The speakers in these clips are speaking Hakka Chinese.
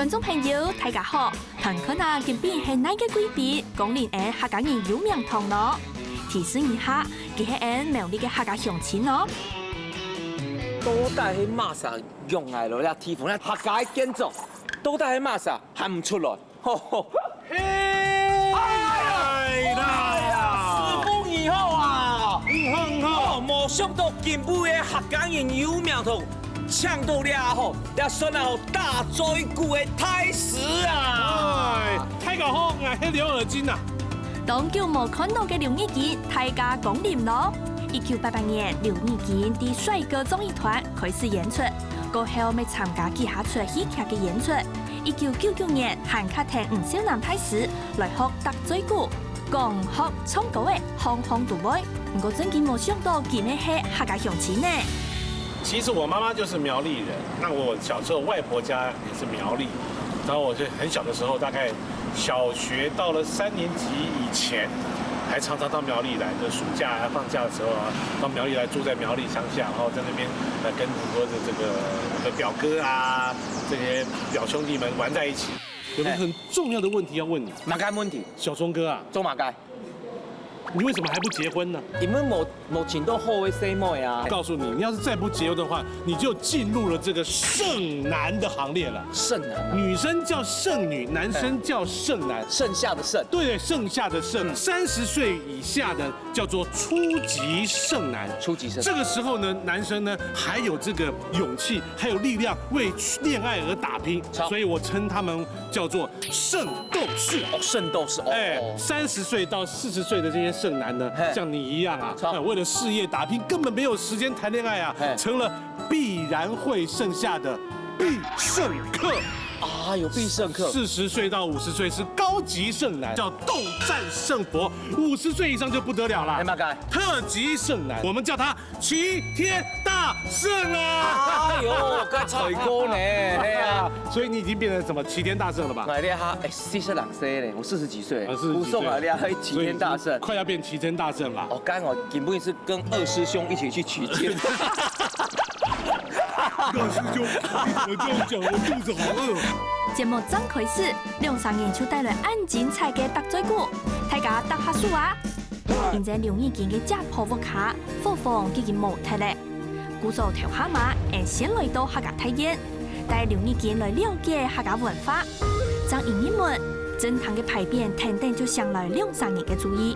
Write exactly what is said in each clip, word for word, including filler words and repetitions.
眾朋友，大家好！團看啊，今晡日係哪个貴賓光臨𫣆客家人有名堂呢？提示一下，佢係𫣆苗栗个客家鄉親哦。到底係麼儕用來了這地方？這客家个建築，到底係麼儕喊毋出來？吼吼。嘿，來啦！哎呀，師傅你好啊！你好，你好。哦，無想到今晡日客家人有名堂， 請到這吼，這算啊吼打嘴鼓个大師啊！哎，大家好，𠊎係劉爾金啊。當久無看到个劉義金大駕光臨咯。一九八八年，劉義金在帥哥綜藝團開始演出，過後乜參加幾下齣戲劇个演出。一九九九年，還較𢯭吳少南大師來學打嘴鼓，講學唱歌个，項項都會。毋過真經無想到佢乜係客家鄉親呢。 其實我媽媽就是苗栗人，那我小時候外婆家也是苗栗，然後我就很小的時候，大概小學到了三年级以前，還常常到苗栗來，就暑假啊放假的時候啊，到苗栗來住在苗栗鄉下，然後在那邊呃跟很多的這個我的表哥啊這些表兄弟們玩在一起。有個很重要的問題要問你，麼个問題？小鍾哥啊，做麼个？你為什麼還不結婚呢？因為無無尋到好个細妹啊。告訴你，你要是再不結婚的話，你就進入了這個剩男的行列了。剩男啊，女生叫剩女，男生叫剩男。剩下的剩，对，剩下的剩，三十岁以下的叫做初级剩男。初级剩。这个时候呢，男生呢还有这个勇气，还有力量为恋爱而打拼，好所以我称他们叫做圣斗士。哦，圣斗士哦。哎，三十岁到四十岁的这些剩男呢嘿，像你一样啊，错哎，为了事业打拼，根本没有时间谈恋爱啊嘿，成了必然会剩下的必胜客。啊，有必胜客。四十岁到五十岁是高级剩男，叫斗战胜佛；五十岁以上就不得了了，哎，马该，特级剩男，我们叫他齐天大圣啊！哎呦，该帅哥呢，哎呀。所以你已经变成什么齐天大圣了吧？哎呀，哎，四十两岁嘞，我四十几岁，啊四十几岁不送啊，你还齐天大圣。快要变齐天大圣了。哦，刚好根本是跟二师兄一起去取经。二师兄，你怎么这样讲？我肚子好饿。節目正開始，兩儕人就帶來恁精彩个答嘴鼓，大家答下手啊！因為劉義金个姐婆屋下，伙房已經無忒了。故所頭下嘛，𫣆先來到客家大院，帶劉義金來了解客家文化。正一入門，正堂个牌匾跈等就醒來兩儕人个注意。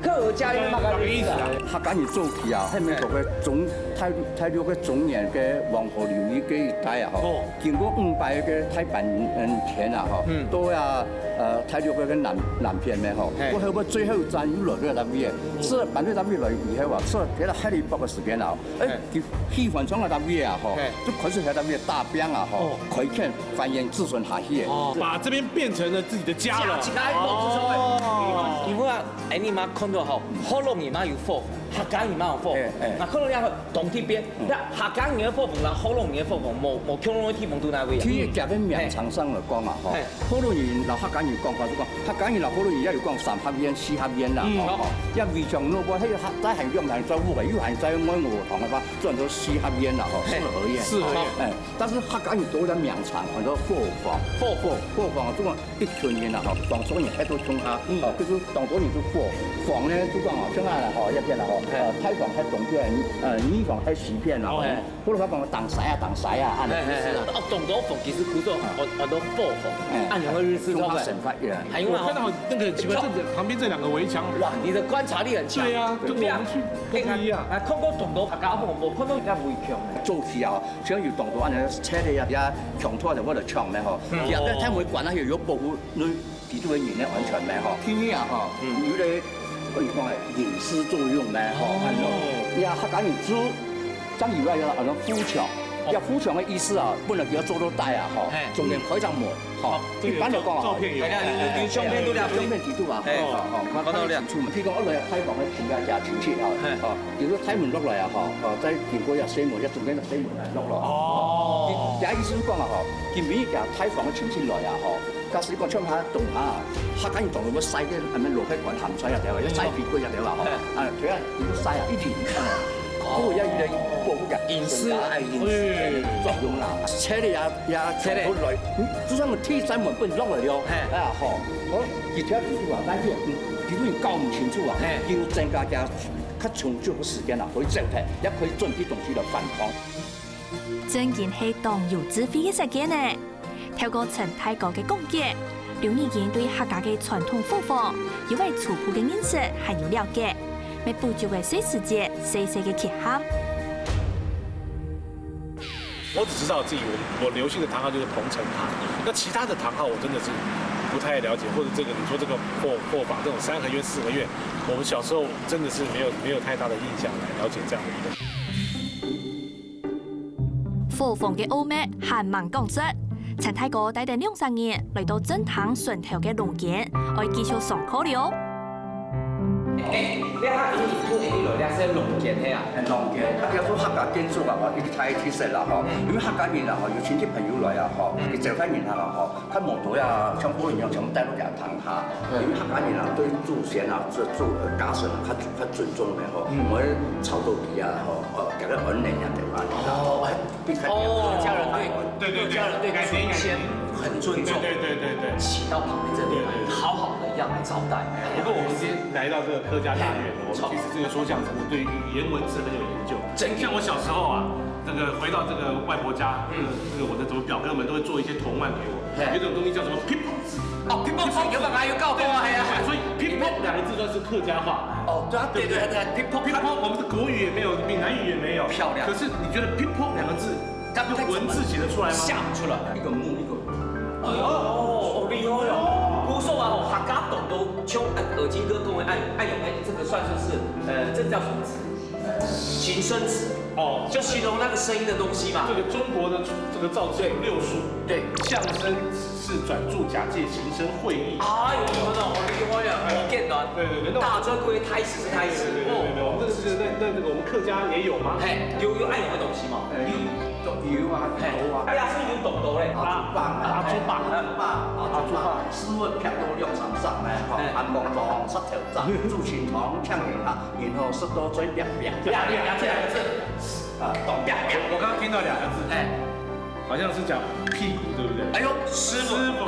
客家人嘛个意思啊。客家人早期啊，迄面个中大大陸个中原个黃河流域个一帶啊，吼，經過五百个大半年啊，吼，到啊呃大陸个南南片咩吼，過後尾最後一站又來到南邊，係搬到南邊來以後啊，係佢个海里北个時間啊，誒，佢喜歡上个南邊啊，吼，就開始喺南邊打拚啊，吼，開墾繁衍子孫下去誒。哦，把這邊變成了自己的家了。起來，哦，你看啊，哎，你嘛看到吼，學老人嘛有伙房，客家人嘛有伙房，那看到兩个當特別，那客家人个伙房啦，學老人个伙房，無無共樣个地方都哪位啊？其實，佢个名稱上來講啊，吼，學老人摎客家人講法就講，客家人摎學老人也有講三合院、四合院啦，吼，也非常多，迄个在很用很在屋个，又很在外屋堂个話，做很多四合院啦，吼，四合院，四合院哎，但是客家人都在名稱，很多伙房，伙房，伙房啊，就講一群人啊，吼，當初人喺度共下，哦，就是當初人就伙房呢，就講哦，像啊，吼，一片啊，吼，呃，大房喺東片，呃，二房喺西片啊，吼。 或者講當西啊，當西啊，恁樣意思啊。哦，當多房其實古早很很多伙房，哎按兩个日式中差不多。華神法呀。還有啊，我看到那個很奇怪，這兩旁邊這兩個圍牆，哇，你的觀察力很強。對啊，就對啊我們去都不一樣。啊，看過當多客家房，無看到人家圍牆的。早期啊，像有當多恁樣車个啊，也強拖就為了搶咩吼，也在太會管那些有保護那地主个人呢安全咩吼。因為啊吼，有个可以講係隱私作用咩吼，恁樣。也客家人住，正有啊，有啊，護牆。要護牆个意思啊，本來佢要做到大啊吼，中間開一隻門吼。一般來講啊，照片有大家有有有相片都了，相片幾度啊，哎吼，看到了清楚。譬如講，我來拜訪个親家家親戚啊，吼，比如說大門落來啊，吼，哦，再經過一下細門，一中間个細門來落落。哦，也意思講啊，吼，今晡日佢大房个親戚來啊，吼，假使講像下東下啊，客家人當然會使个，恁樣落去管鹹菜啊，對吧？要使屁股啊，對吧？吼，啊，對啊，佢都使啊，一定。保護一個保護个，隱私。愛隱私个作用啦。車裡啊，也車裡出來，嗯，就算係鐵閘門分落來了，嘿。啊吼，哦，一條路啊，但是，嗯，佢都搞毋清楚啊，嘿。佢有增加加較長久个時間啊，可以走開，也可以準備東西來反抗。真經係當有智慧个設計呢！ 透過陳大哥个講解，劉義英對客家个傳統伙房有了初步个認識還有了解，乜補足了細時節細細个缺陷。我只知道自己我我留下的堂號就是桐城堂，那其他的堂號我真的是不太了解，或者這個你說這個伙伙房這種三合院、四合院，我們小時候真的是沒有沒有太大的印象來了解這樣的一個。 伙房个奧妙還吂講煞，陳大哥帶等兩儕人來到正廳脣頭个弄間，愛繼續上課了。哎，這下你你你來這係弄間係啊？弄間，大家做客家建築啊，吼，一個大特色啦，吼，因為客家人啊，吼，有親戚朋友來啊，吼，佢招待人客啊，吼，較無多啊，像過年樣全部帶到佢堂下，因為客家人啊，對祖先啊，做做呃家神啊，較較尊重的吼，毋會吵到佢啊，吼，呃，感覺很冷啊，對吧？哦，哦，客家人對，對對對，客家人對祖先很尊重，對對對對對。起到旁邊這邊來，好好的要來招待。不過我們今天來到這個客家大院，我們其實這個說相聲的對語言文字很有研究。真的。像我小時候啊，這個回到這個外婆家，這個這個我的什麼表哥們都會做一些童玩給我，有一種東西叫什麼乒乓紙。哦，乒乓球有辦法有搞过啊，係啊。所以乒乓两个字算是客家话。哦，對啊，對對對，乒乓乒乓我们的国语也没有，闽南语也没有。漂亮可是你觉得乒乓两个字，它它用文字写得出来吗？想不出来。一個木一個。哦，哦，厲害哦！古時候啊，吼，客家懂都像呃，耳金哥跟我愛愛用，哎，這個算是是呃，這叫什麼詞？呃，形聲詞。哦，就形容那個聲音的東西嘛。这个中国的这个造字有六书，对，象声四转注假借形声会意。哎呦，你們哦，好厲害啊！好簡單。对对对，那我大專歸胎死是胎死对对对对对，哦。我们这个是那那那个我们客家也有吗？嘿，有有愛用的東西嘛。哎，有啊，有啊。哎呀，是有懂懂嘞。阿祖伯，阿祖伯阿祖伯，阿祖伯，師傅劈到兩三三呢，吼，哎還講講石頭砸，煮清湯請人客，然後食到嘴煏煏。呀呀，這兩個字，啊，懂。呀呀，我刚刚听到两个字，哎，好像是讲屁股，对不对？哎呦，師傅，师傅，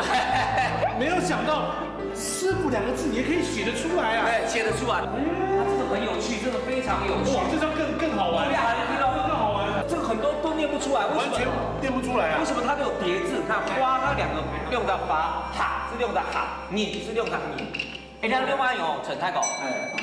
没有想到师傅两个字也可以写得出来啊！哎，寫得出來。它這個很有趣，這個非常有趣。哇，这张更更好玩，對啊，還有聽到更好玩，這個很多都念不出來，為什麼？完全念不出来啊為！什麼它都有疊字？你看花，它兩個用到花，哈是用到哈，你是用到你。哎，你看另外一個陳太公，哦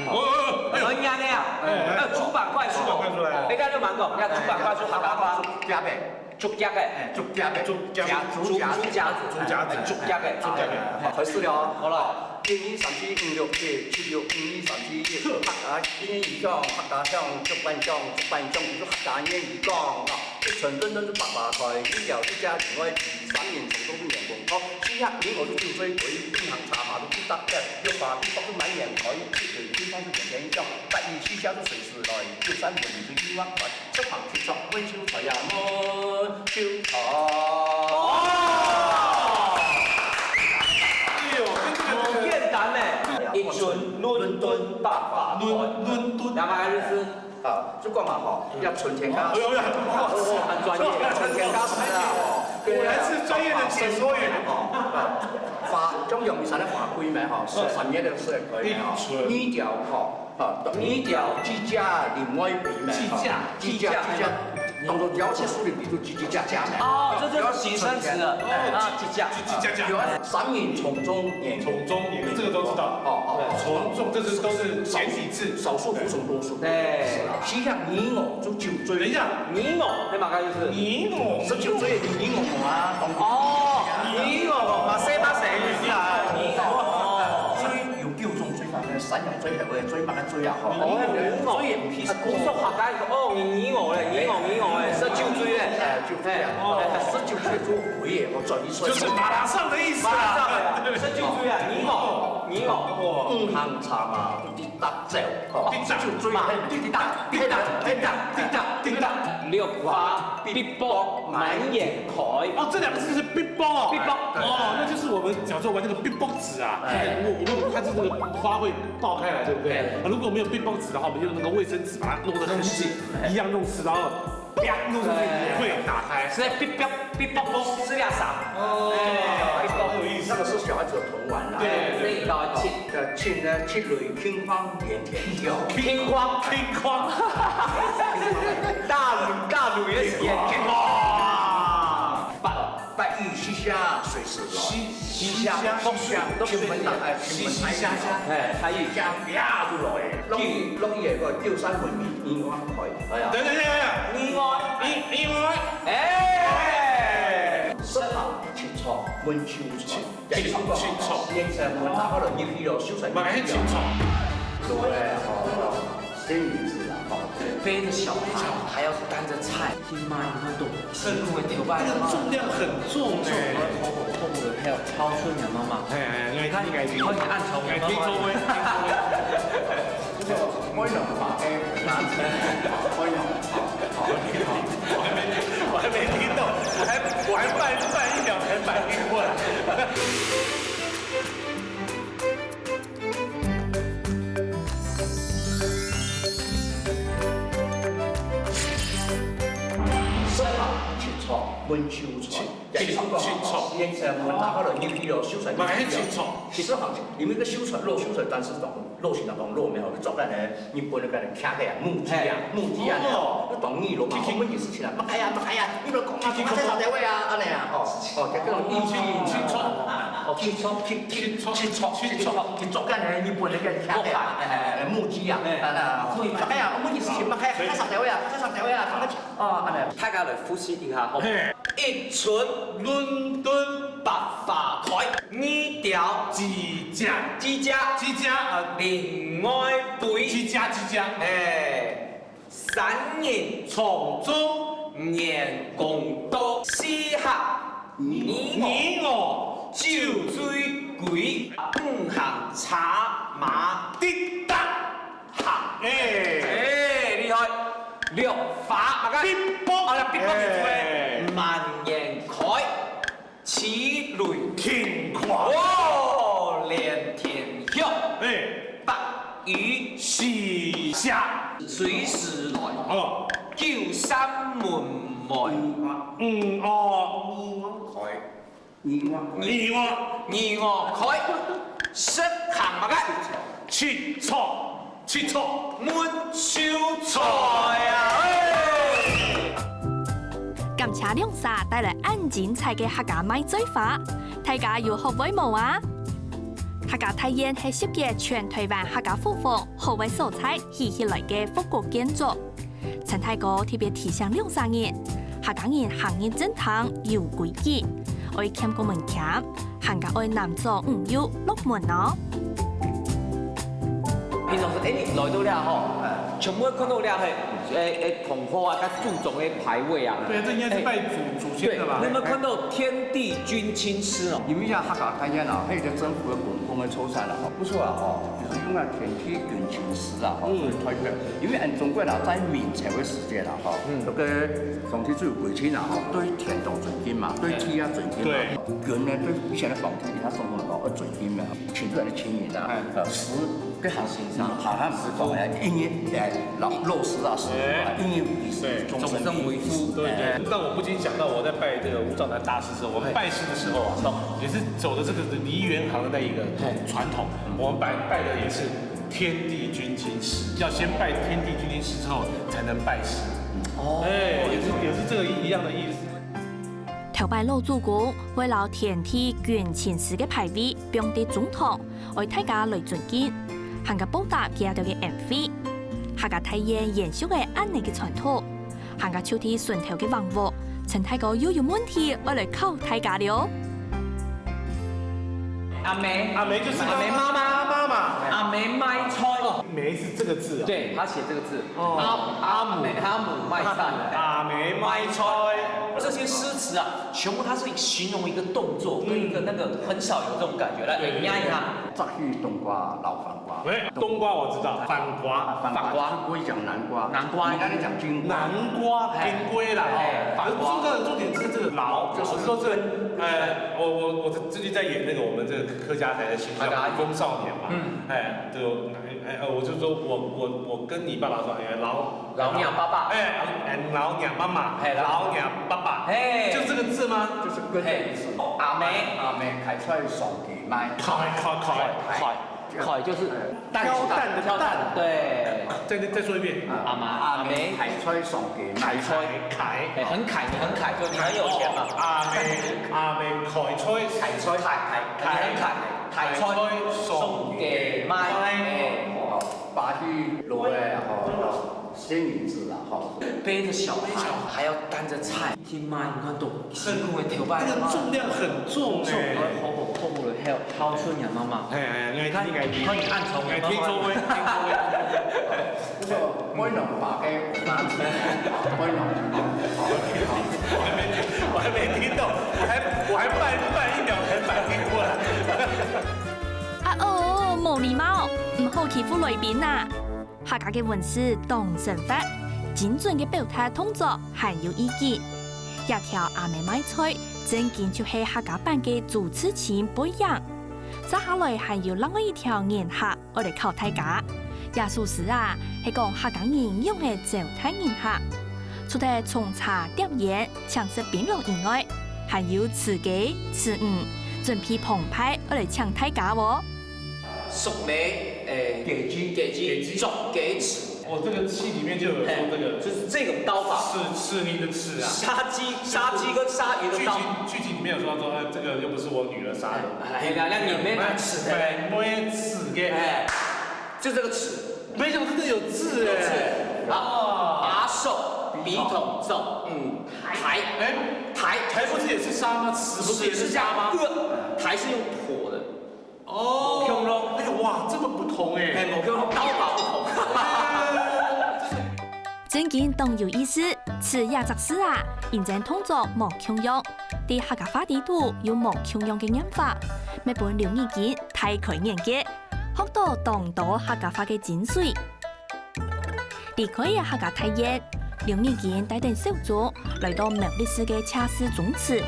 哦哦，哎呦，很難的呀。哎哎還有竹板快速，竹板快速來了哎，你看六芒果，你看竹板快速，哈哈哈，夾的，竹夾的，哎，竹夾的，竹夾夾竹夾子，竹夾子，竹夾子，竹夾的，好，開始了哦。好了。一二三四五六七，七六一二三四一，客家諺語講，客家腔，竹板腔，竹板腔，就客家諺語講啊。一寸論論就白白菜，一條一隻另外皮，三年蟲洞就陽光透，四合二五就酒醉鬼，五行茶馬就不搭腳，六花一百就滿眼開，七對地方就人間香，八二四下就隨時來，九三文就一萬塊。 出行出錯，問秋財也問秋財。哎呦，跟这个好簡單呢，一寸論論百百論論都，兩百二十四。啊，就講嘛吼，要存錢家，哎呦哎呦，很專業。存錢家死啊吼。果然是专业的解说员。哦，法，中央以前的法規嘛吼，十三月的時候可以吼，一寸二條吼，啊，二條支架另外皮嘛，支架支架支架，當做了解書裡面就支支架架嘛。哦，這就是形聲詞了。啊，支架。支支架架，有啊，三年蟲中年，蟲中年，這個都知道。哦哦，蟲中，這是都是簡體字。少數服從多數。對。四合二五就酒醉。等一下，你我，那麼該就是你我十九歲的你我啊，當哦，你我嘛，誰把誰的意思啊？你我。所以有九種罪法，三樣罪，還有罪嘛，罪啊吼。哦，你我。所以毋係古時候客家人講，哦，你你我嘞，你我你我嘞，十九歲嘞。哎，就這樣。哦，十九歲做鬼耶，我轉一歲。就是馬拉松的意思馬上啊。嘞，十九歲啊，你我你我。五行茶嘛，不知得走。滴答，就注意，嘿，滴答，滴答，滴答，滴答，滴答。绿花碧波滿園開。哦，這兩個字是碧波哦。碧波。哦，那就是我們小時候玩那個碧波紙啊。哎。我，我們看是那個花會爆開來，對不對？哎。啊，如果沒有碧波紙的話，我們就用那個衛生紙把它弄得很緊，一樣弄濕，然後啪，弄出去也會打開。是在碧波，碧波，是這樣啥？哦。哎，碧波。那個時候小孩子有童玩啊。對，對，對。所以搞七。呃，七呢，七雷 青黃連天響。青黃，青黃。大雷，大雷也是連天。哇！八，八雨四下隨時來。四，四下，四下，四下，天門打開，天門開。四下。哎，下雨。下啪就來，落雨，落雨个，丟三分米，二碗開。哎呀。等等等等，二碗，二，二碗。哎。十行七錯，問秋財。 清楚，清楚。現在門打開了，入去了，收財。嘛，很清楚。對，哦，仙女字啊，哦。背着小孩，還要擔着菜，你媽，你會懂，辛苦的頭擺。那個重量很重欸。頭很痛的，還有操持你媽媽。哎，哎，哎，你看，你看，你看，你看，你看，你看，你看， 我有把握，我有把握，我還沒，我還沒聽懂，我還，我還慢，慢一秒才反應過來。十行七錯，問秋財。七，七錯。現在門打開了，入去了，收財。嘛，很清楚。十行，因為个收財，落收財，但是當 落去那種落梅吼，你做个呢，日本个呢，徛个啊，木屐啊，嘿。木屐啊，哦。那種你落嘛，去，去。我們也是起來，莫開啊，莫開啊，你莫講啊，去，去，莫開三單位啊，恁樣啊，吼，哦，就這種意思。去，去，去，哦，去，去，去，去，去，去做个呢，日本个徛个啊，哎，木屐啊，嘿。啊，那，莫開啊，我們也是莫開，開三單位啊，開三單位啊，開 哦，恁樣，大家來複習一下吼。嘿。一出倫敦百花開，二條之家，之家，之家，呃，另外背，之家，之家。哎，三人床中年公到，四客你我，你我酒醉歸，五行車馬滴答。 好。哎。哎，厲害。綠花，麼个？碧波。啊，碧波就係，哎。滿園開，七雷天光。哦，連天響。哎。八雨四下。隨時來。哦。丟三分米。嗯，哦。開。 二碗。二碗。二碗開，十行麼个？七錯，七錯。問秋財啊！嘿！感謝兩儕帶來恁精彩个客家賣嘴花，大家有學會無啊？客家大院係集結全台灣客家福風好个所在起起來个復古建築。 陳大哥特別提醒兩儕人，客家人行入正廳有規矩，愛謙過門謙，還較愛男左女右落門哦。平常時，哎，你來到這吼，哎。全部會看到這係，哎，哎，同學啊，較注重个牌位啊。對，這應該是拜祖，哎，祖先的吧？對，你有沒有看到天地君親師哦？因為像客家大院啊，還有一個政府的公共的財產啊，不錯啊，吼。 就是用啊天地君親師啊，吼，嗯。所以代表，因為按中國啦，在明朝个時節啦，吼，嗯。這個皇帝就有規定啦，吼，對天當尊敬嘛，對地也尊敬嘛。對。君呢，對以前个皇帝，佢送紅包愛尊敬嘛，親自个親人啊，哎。呃，師，該行，行行師傅來，一人來，老，老師啊，師傅啊，哎。一人為師，對。終身為師。終身為師，對，對。哎。讓我不禁想到我在拜這個吳兆南大師的時候，我們拜師的時候啊，也是走的這個梨園行的那一個傳統，哎。我們拜，拜的也是 天地君親師，要先拜天地君親師之後才能拜師。哦。哎，也是，也是這個一樣的意思。頭擺老祖公會摎天地君親師个牌位放在中堂，愛大家來尊敬，還較報答佢兜个恩惠。客家大院延續个恁呢个傳統， 還較就地順頭个橫屋，陳大哥又有問題愛來考大家了。阿姆，阿姆就是阿姆媽媽，媽媽嘛。阿姆買菜。哦，梅是这个字啊。对，他写这个字，哦阿阿姆阿姆卖菜，阿姆卖菜。这些诗词啊，全部它是形容一个动作跟一个那个很少有这种感觉。来，你念一下。摘去冬瓜撈番瓜。哎，冬瓜我知道，番瓜。啊，番瓜番瓜就是不会讲南瓜，南瓜你刚才讲金瓜。南瓜，哎金瓜啦，哎哦。可是番瓜说到的重点是这个捞，就是说这个，呃，我我我最近在演那个我们这个客家台的新剧《风少年》嘛，嗯哎，就哎哎，我就说我我我跟你爸爸说，哎，老老娘爸爸哎哎，老娘妈妈，哎老老娘爸爸，哎就这个字吗？就是跟这个字。阿姆，阿姆，开出来上街卖。开开开开开就是蛋挑担的担，对。再再说一遍。阿姆，阿姆，开出来上街卖。开出来。开。哎，很凯，你很凯，就你很有钱嘛。阿姆，阿姆，开出来。开出来，开开，你很凯，开出来上街卖。哎。哦，巴西落来吼，仙女子啊吼。背着小孩，还要担着菜，天妈，你看都辛苦的头发。那个重量很重哎。重，好好好好了，还有孝顺呀，妈妈。哎哎，你看，你看你暗藏哎，听说没？听说没？不过，我用白个，我拿去，我用。我还没听，我还没听懂，我还我还慢慢一秒才反应过来。啊哦，無禮貌，毋好欺負來賓啊！客家个文字當生活，精準个表達動作還有意境。這條阿姆賣菜，正經就係客家版个朱自清背影。接下來還有另外一條言客， 愛來考大家。這首詩啊，係講客家人仰仔招待人客。除了沖茶、點菸、請食檳榔以外，還有辭雞、辭魚，準備澎湃，愛來請大家哦。粟米，誒，雞精，雞精，雞精。竹雞翅。哦，这个戏里面就有说这个，就是这种刀法。刺刺你的刺啊。杀鸡，杀鸡跟杀鱼的刀。剧情剧情里面有说说，呃，这个又不是我女儿杀的。哎，两两眼没拿尺的。没没刺的。哎，就这个尺。没想到真的有字哎。有字。好，把手笔筒中，嗯，抬，哎，抬，抬不是也是杀吗？尺不是也是杀吗？呃，抬是用砸的。哦，哎呀哇，这么不同哎。哎，某个刀法不同。 真經當有意思，這隻字啊，因為動作無共樣，在客家話裡肚有無共樣个唸法，乜分劉日金大開眼界，學到當多客家話个精髓。離開了客家大院，劉日金帶等小組來到苗栗市个赤石宗祠，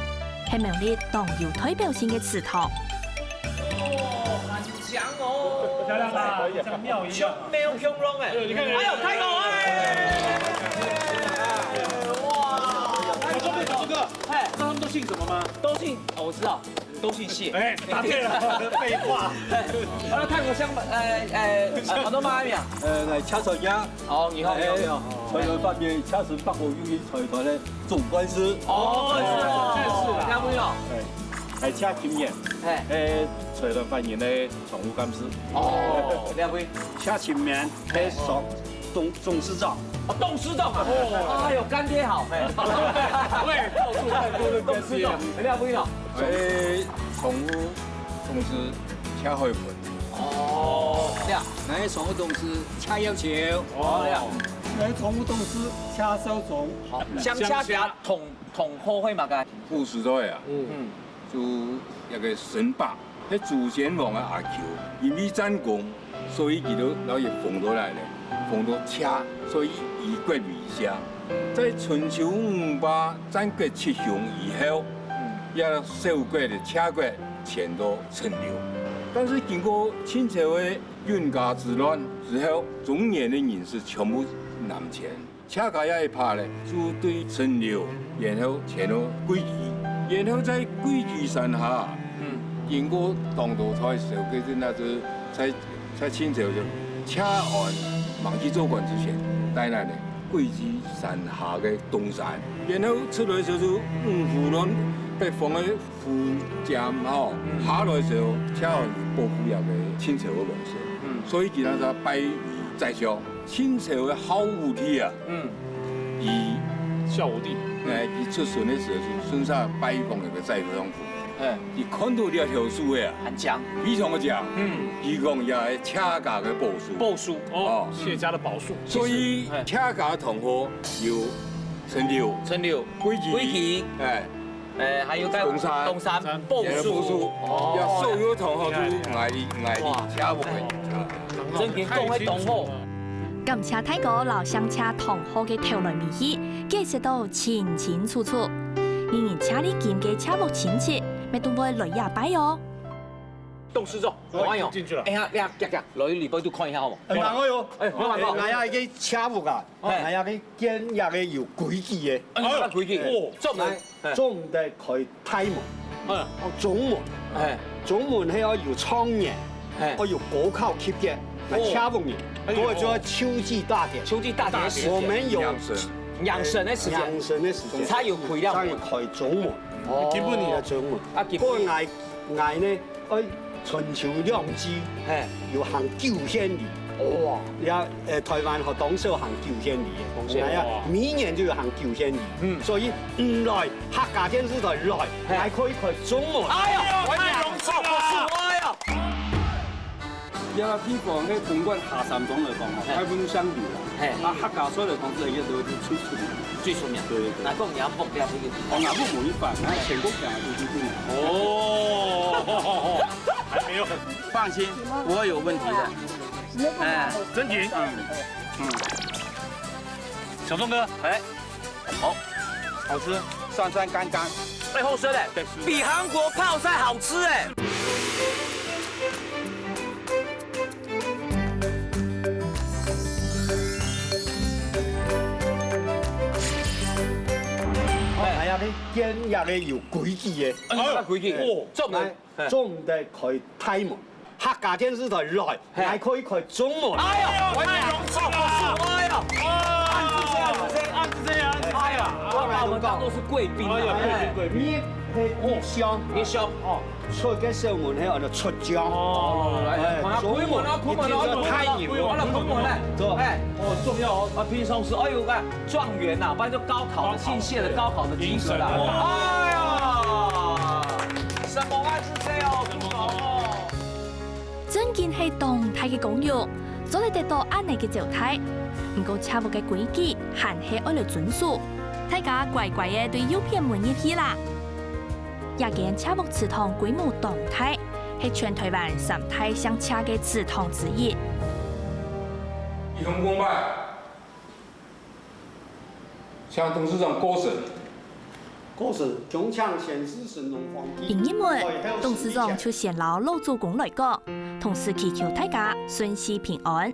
係苗栗當有代表性个祠堂。 強哦，漂亮吧？像廟一樣。沒有恐龍哎。哎，你看，哎呦，太高哎！哇！我说这个，哎，知道他们都姓什么吗？都姓，哦，我知道，都姓谢。哎，答对了，废话。啊，泰國香，哎哎，好多妈咪啊。呃，來，車船呀。哦，你好，你好，你好。船員發表，車船北部有一船團的总干事。哦，是啊，是啊，聽不懂。哎，來，車勤勉。哎，哎，船员发言的 常务干事。哦，兩位。谢清明，嘿，董董董事长。哦，董事长啊，哎呦，干爹好，嘿。喂，到处太多的干爹啊。董事长，兩位呢？哎，常务董事谢海文。哦，這樣。那常务董事谢耀球。哦，這樣。那常务董事谢少忠。好，相加起來，统统后会嘛个？护士都会啊。嗯。 就一个沈伯，係朱仙王个阿舅，因為戰功，所以佢就摎佢封落來了，封到謝，所以以國為姓。在春秋五霸戰國七雄以後，這小國个謝國遷到陳留。但是經過清朝个運家之亂之後，中原个人士全部南遷。 謝家這一派呢，就對陳留，然後遷到桂旗，然後在桂旗山下，嗯，經過當多代修，佢就那隻在在清朝就謝安吂去做官之前，帶來呢桂旗山下个東山，然後出來就係五胡亂北方个苻堅吼，下來時候，謝安保護這个清朝个皇室，嗯，所以佢那時候拜為宰相。 清朝个孝武帝啊，嗯，佢孝武帝，哎，佢出巡个時候就順續拜訪一个宰相府。哎，你看到這條樹个啊，很強。非常个強。嗯。佢講也係謝家个寶樹。寶樹，哦，哦。謝家的寶樹。所以，哎。謝家个堂號有陳留、陳留、桂旗、桂旗，哎，哎，還有該東山、東山、寶樹。寶樹，哦。也所有堂號都厲害。𠊎、𠊎哇。謝屋个。正經講个當好。感謝大哥摎姓謝堂號个頭來尾去，解釋到清清楚楚。人人謝禮金个謝屋親戚，乜都會來這拜哦。董事長，哎喲，進去了。哎呀，呀，呀，呀，來，裡背都看一下好無？哎，慢哦喲。哎，慢慢，慢慢。哎，𠊎這个謝屋啊，嘿。𠊎這个建築个有規矩个。哎，有規矩。哦，做門。哎，做毋得開大門。嗯。哦，中門。哎。中門係愛有狀元，哎。愛有高考及格，來哦。謝屋人，哎喲。各位就要秋季大典。秋季大典的時間。我們有養生。養生的時間。養生的時間。才有開了門。才有開中門。哦。基本的中門。啊，基本。過來 𠊎呢，愛春秋兩季，嘿。有行九仙禮。哇。也，呃，臺灣好當少行九仙禮个，九仙禮。哎呀，每年就有行九仙禮。嗯。所以，嗯，來，客家電視台來，嘿。來開一開中門。哎呀，太榮幸了。哎呀。 這地方个公館下三莊來講吼，嘿。大部分鄉里啦。嘿。啊，客家菜來講，這一個都是最出名。最出名。對，對，對。𠊎講你愛問了這個地方。哦，𠊎問某一番，𠊎全部講的都是對的。哦，還沒有。放心，不會有問題的。哎。正經。嗯，嗯。小鍾哥。哎。 好，好吃，酸酸甘甘。哎，好食嘞，對，是。比韓國泡菜好吃哎。哎。哎呀，你建築个有規矩个。哎，有規矩。哦，做門。哎，做毋得開大門。 客家電視台來，嘿。來開一開中門。哎呀，太榮幸了。哎呀，恁仔細，恁仔細，恁仔細啊。哎呀，我把我們當作是貴賓啊。哎呀，貴賓，貴賓。你係入鄉，入鄉。哦，出个小門係安到出將。哦，來，來，哎，開門啊，開門啊，開門啊，開門啊，開門啊。對。哎，哦，重要哦。啊，平常時，哎呦，看，狀元吶，不然就高考的，高考，姓謝的高考的及格啦。對。哎呀，承蒙恁仔細哦，祝福哦。 正經係當大个功用，做得得到恁仔个招待。毋過謝屋个規矩還係愛來遵守，大家乖乖个對右片門入去啦。這間謝屋祠堂規模當大，係全臺灣三大姓謝个祠堂之一。一同公拜。 請董事長過身。過身，恭請先世神龍皇帝。一入門，董事長就先摎老祖公來講，同時祈求大家順序平安。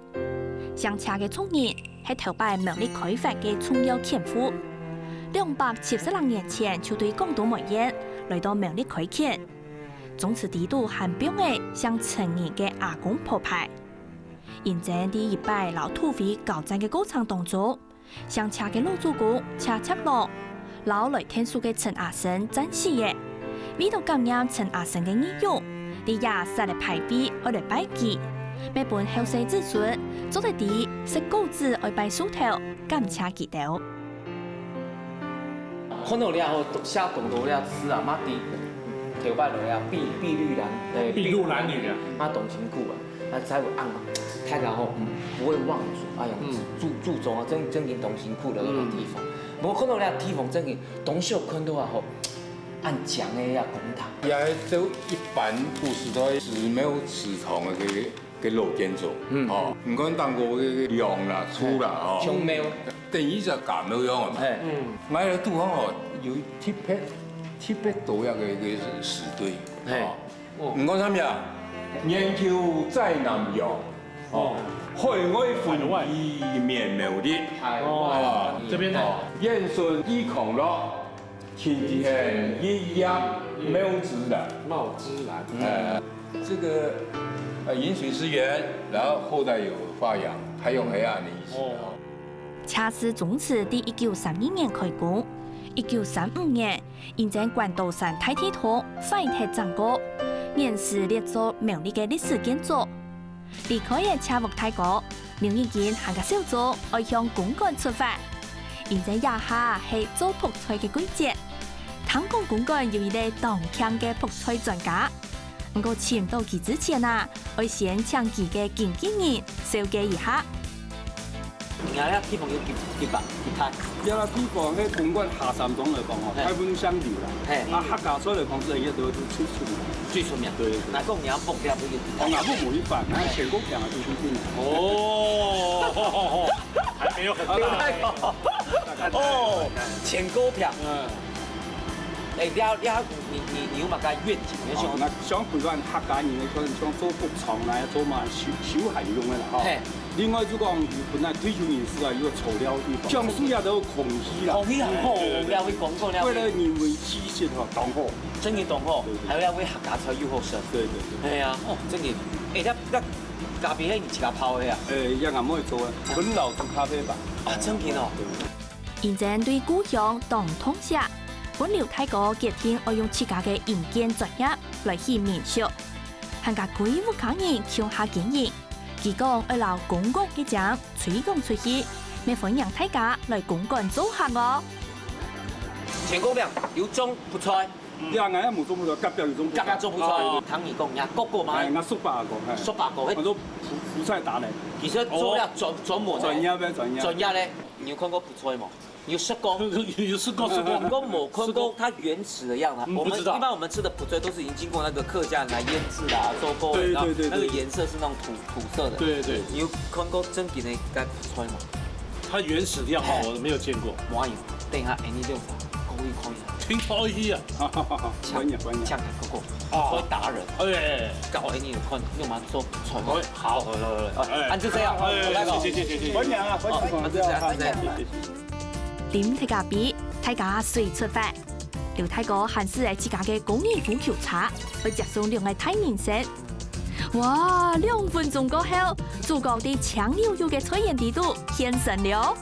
姓謝个族人係頭擺苗栗開發个重要權戶，兩百七十零年前就對廣東梅縣來到苗栗開墾，宗祠底肚還放仔姓陳人个阿公婆牌。因爭在一擺摎土匪交戰个過程當中， 姓謝个老祖公謝赤郎，摎來𢯭手个陳阿生戰死了。為著感念陳阿生个義勇，在這設了牌位愛來拜佢，乜分後世子孫做得知食果子愛拜樹頭，感謝佢兜。看到這吼，寫當多這字啊，嘛知頭擺來啊，篳、篳路藍，誒，篳路藍縷啊，嘛當辛苦啊。 啊，才有恁樣，大家吼，嗯，不會忘記，哎呀，嗯。祖、祖宗啊，真、真經當辛苦了，嗯。那個地方。不過看到那地方，真經當少看到啊，吼，恁靚个呀，公堂。也就一般古時代是沒有祠堂的這個、這個老建築，嗯。哦，你看當過這個梁啦、柱啦，哦，像廟。等於是家廟樣嘛。嘿。嗯。𠊎來堵好吼，有特別、特別多樣的一個祠堆，嘿。哦。 哦。你看啥物啊？「年久在南陽，哦，哦。海外分居免苗栗。」哦，這邊的。哦，「燕孫已康樂，親子hen一葉茂之蘭。」茂之蘭。哎，這個，呃，飲水思源，然後後代有發揚，還有培養的意思。哦。謝氏宗祠在一九三二年開工，一九三五年 因爭關刀山大地動壞忒整個，原時列作苗栗个歷史建築。離開了謝屋大哥，劉日金還過小鍾愛向公館出發。因爭這下係做覆菜个季節，聽講公館有一個當慶个覆菜專家，毋過尋到佢之前啊，愛先請佢个經紀人紹介一下。你看這地方有幾，幾百，幾大？這个地方，該公館下三莊來講吼，嘿。大部分鄉里啦。嘿。啊，客家菜來講，係一直都係最出名。最出名。對，對，對。來講，你要覆了不一定。哦，𠊎覆無一半，那全國強啊，就不一定。哦。 還沒有很大。哦，全國強。嗯。哎，你要，你要，你，你，你有麼个願景？你想，哦，該像本來客家人个，可能像做服裝啦，做嘛，休，休閒用个啦，吼。嘿。另外就講，本來退休人士啊，有个坐尞个地方，享受一下个空氣啦。空氣很好，哎，對，對，對。尞个公共尞个。為了人文氣息吼，當好。真个當好，對，對。還有要為客家菜又好食。對，對，對。哎呀，哦，真个，哎，那，那 咖啡係你自家泡个啊？誒，也𠊎妹做个，純老煮咖啡吧。啊，真个哦。對。因為對故鄉當痛惜，分劉大哥決定愛用自家个營建專業來起民宿，還佮歸屋下人共下經營。佢講愛摎公館个靚推廣出去，乜歡迎大家來公館做客哦。全國強有種覆菜。 呀，𠊎也無種覆菜，隔壁有種覆菜。隔壁種覆菜。哦。聽你講，你哥哥嘛？哎，𠊎叔伯个，哎。叔伯个，𠊎做覆，覆菜達人。其實做了專，哦。專門个。專業个，專業。專業个，你有看過覆菜無？你有食過？有食過，食過。你有無看過它原始的樣子？嗯，我們，不知道。一般我們吃的覆菜都是已經經過那個客家人來醃製啦、做過的，對，對，對，然後那個顏色是那種土，對。土色的。對，對。你有看過正經个覆菜嗎？它原始的樣子我沒有見過。無要緊，等一下，哎，你就可以看一下。 挺可以啊。歡迎，歡迎。像哥哥，哦。覆菜達人，哎。教𠊎你看，用嘛做覆菜。哎，好，好，好，好。哎，啊，就這樣，哎，來吧。謝謝，謝謝，謝謝。歡迎啊，歡迎，哦，歡迎，啊，就這樣，就這樣。謝謝，謝謝。啉忒咖啡，大家隨出發。劉大哥還駛來自家个高爾夫球車，愛接送兩個大人先。 哇，兩分鐘過後，主角在青溜溜个菜園底肚現身了。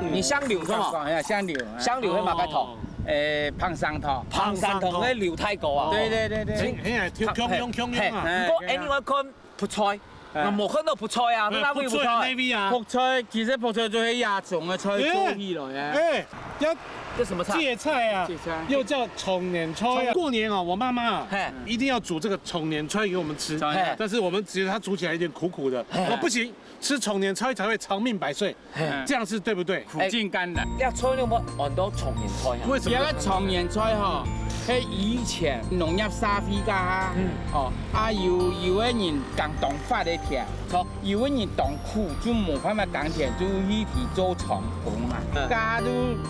你姓劉是嗎？姓劉，姓劉。姓劉係麼个堂？哦。誒，彭生堂。彭生堂个劉大哥啊。對，對，對，對。嘿，嘿，共樣，共樣啊。嘿，毋過，哎，你愛看覆菜，哎。𠊎無看到覆菜啊，哎，哪位覆菜？覆菜哪位啊？覆菜，其實覆菜就係這種个菜做起來个。哎，哎，要 這什麼菜？芥菜啊，芥菜。又叫重年菜啊。過年哦，我媽媽啊，嘿。一定要煮這個重年菜給我們吃。嘿。但是我們覺得它煮起來有點苦苦的。嘿。我說不行，吃重年菜才會長命百歲，嘿。這樣是對不對？苦盡甘來。哎，這菜有無安到重年菜啊？為什麼？這個重年菜吼，係以前農業社會該下，嗯。哦，啊，有，有个人耕當發个田，著。 有个人當苦，就無辦法耕田，就去去做長工嘛。嗯。該下就